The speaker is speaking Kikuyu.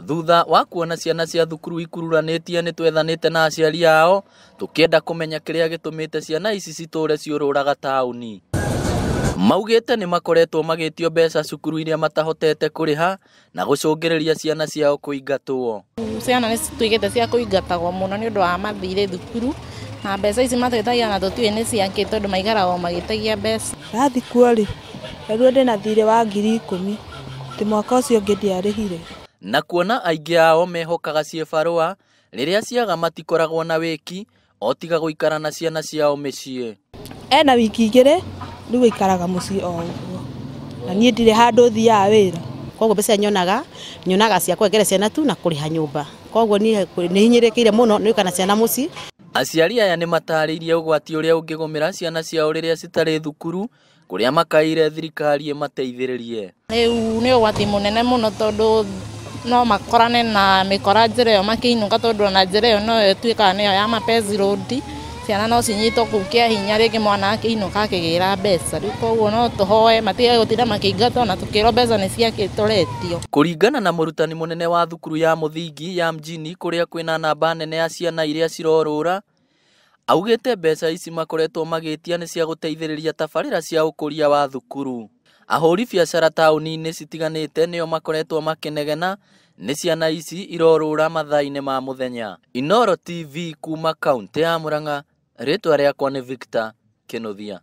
Thutha wa kuona ciana cia thukuru ikururanĩtie nĩ twethanĩte na aciari ao tũkĩenda kũmenya kĩrĩa gĩtũmĩte ciana ici citũre ciũrũraga taũni. Maugĩte nĩ makoretwo magĩtio mbeca cukuru iria matahotete kũrĩha na gũcũngĩrĩria ciana ciao kũingatwo. Ciana nĩ cituĩkĩte cia kũingatagwo mũno nĩ ũndũ wa mathirĩ thukuru na mbeca ici matwĩtagia na tũtiũĩ nĩ ciakĩ tondũ maikaraga o magĩtagia mbeca. Ndathi kuo rĩ, rĩu ndĩna thirĩ wa 10,000 atĩ mwaka ũcio ũngĩ ndiarĩhire. Na kuona aingĩ ao mehokaga ciĩbarũa rĩrĩa ciaga matikoragwo na wĩki o tiga gũikara na ciana ciao mĩciĩ. Ena wiki 2 rĩu aikaraga mũciĩ o ũguo na niĩ ndirĩ handũ thiaga wĩra. Koguo mbeca nyonaga cia kũengere ciana tu na kũrĩha nyũmba, koguo niĩ nĩ hinyĩrĩkĩire mũno nĩ gũikara na ciana mũciĩ. Aciari aya nĩ matarĩirie ũgwati ũrĩa ũngĩgũmĩra ciana ciao rĩrĩa citarĩ thukuru kũrĩa makaire thirikari ĩmateithĩrĩrie. Rĩu nĩ ũgwati mũnene mũno tondũ no makorane na mĩkora njĩra ĩyo makĩinũka tondũ ona njĩra ĩyo noyo ĩtuĩkaga nĩyo ya Mapezi Road. Ciana no cinyitwo kũu kĩa hinya rĩngĩ mwana akĩinũka akĩgĩra mbeca, rĩu koguo no tũhoe matige gũtinda makĩingatwo na tũkĩrwo mbeca nĩ ciakĩ tũretio. Kũringana na mũrutani mũnene wa thukuru ya mũthingi ya mjini kũrĩa kwĩna namba nene ya ciana iria cirorũra, augĩte mbeca ici makoretwo magĩtia nĩ cia gũteithĩrĩria tabarĩra cia ũkũria wa thukuru. Ahũri biacara taũni-inĩ citiganĩte nĩo makoretwo makĩnegena nĩ ciana ici irorũra mathaa-inĩ ma mũthenya. Inooro TV kuma kaũntĩ ya Murang'a, rĩtwa rĩakwa nĩ Victor Kĩnuthia.